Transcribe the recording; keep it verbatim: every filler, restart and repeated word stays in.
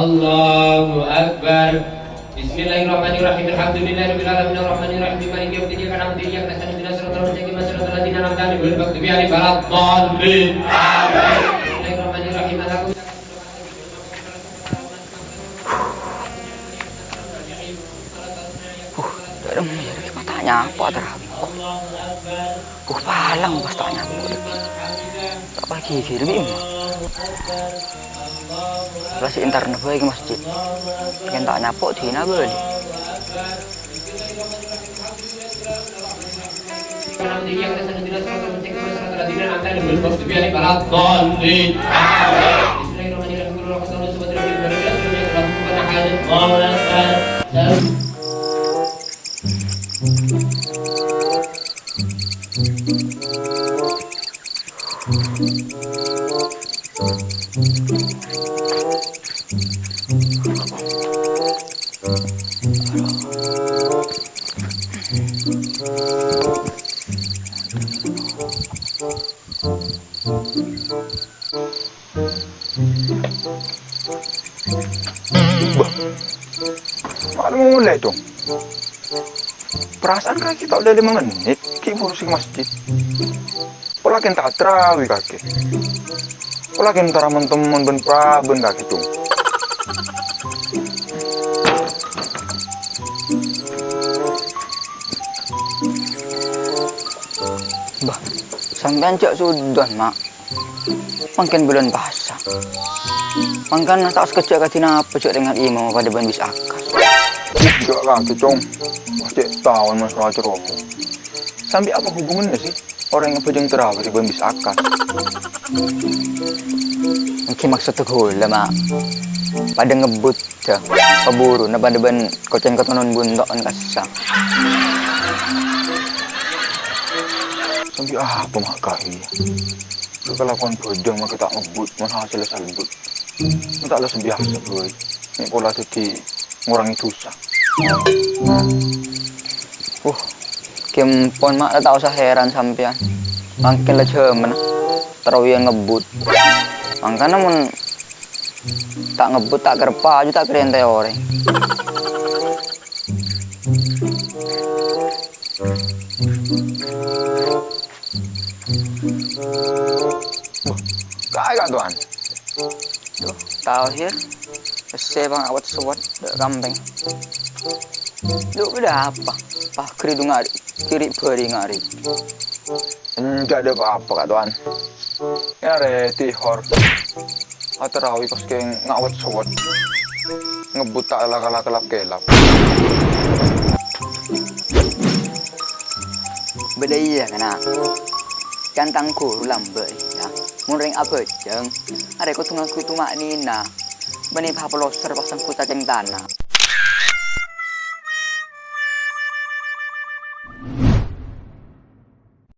Allahu Akbar. Bismillahirrahmanirrahim. Alhamdulillahirabbil alamin. Arrahmanirrahim. Maliki yaumiddin. Iyyaka na'budu wa iyyaka nasta'in. Ihdinas siratal mustaqim. Siratal ladzina an'amta 'alaihim ghairil maghdubi 'alaihim waladdallin. Amin. Bismillahirrahmanirrahim. Alhamdulillah. Huh, dâ'remma ya, pas ta' nyapo tarawih. Huh, palang pas ta' nyapo. Ta' paghi ghi' bi' emma. Lah sè entarna bhâi ka masjid. Yen ta' nyapo, dina bâli. Bâh, malu molè, Cong. Perasaan kakè ta' ollè lèma mennit, ghi' buru sè ka masjid. Pola kèng ta' tarawih kakè. Pola kèng entara mon-, temon bân-, bân kakè, Cong. Bâh, sampèyan jhâ' sudhân, Ma'. Mangkèn bulân pasa. Mangkana ta' sakejjhâ' kadhi napa jhâ' rèng al-imam padâ bân bis akas. Jhâ' kakè, Cong. Pas cè' taon masalah ceromo. Sambi apa hubunganna sih orèng abhâjâng tarawih bân bis akas? Èngghi maksodda ghulâ, Ma'. Padâ ngebbhut. Jhâ', paburuna padâ bân kocèng katonon bunto'en kassa'. Sambi apa ma' kaè? Kalakowan bhâjâng makè ta' ngebbhut, mon hasèlla salbut. Ta' la sabiasa, Boy. Mè' pola dhâddhi ngorangè dhusa. Uh, kèmpon, Ma', la ta' osa heran sampèyan. Mangkèn la jhâmanna. Tarawiyah ngebbhut. Mangkana mon ta' ngebbhut, ta' kèra paju, ta' kèra èntè'è orèng. Bâh, kaè, Ka' Towan. Duh, Tahir. Pèssè pangawet sowat dâ' kampèng. Lu, bâdâ apa? Pagri du ngari, kiri bari ngari. Enjâ' dâ' apa-apa, Ka' Towan. Arè tihor. Atarawi pas kèng ngawet sowet. Ngebbhut ta' la-, la-, kelap-kelap. Bâdâ iyâ, kana'. Can tang ghuru lambâ' iyâ. Mon rèng abhâjâng, arè kodhu ngangghuy tuma'ninah. Bânnè papoloser pas sangghu cacèng tana.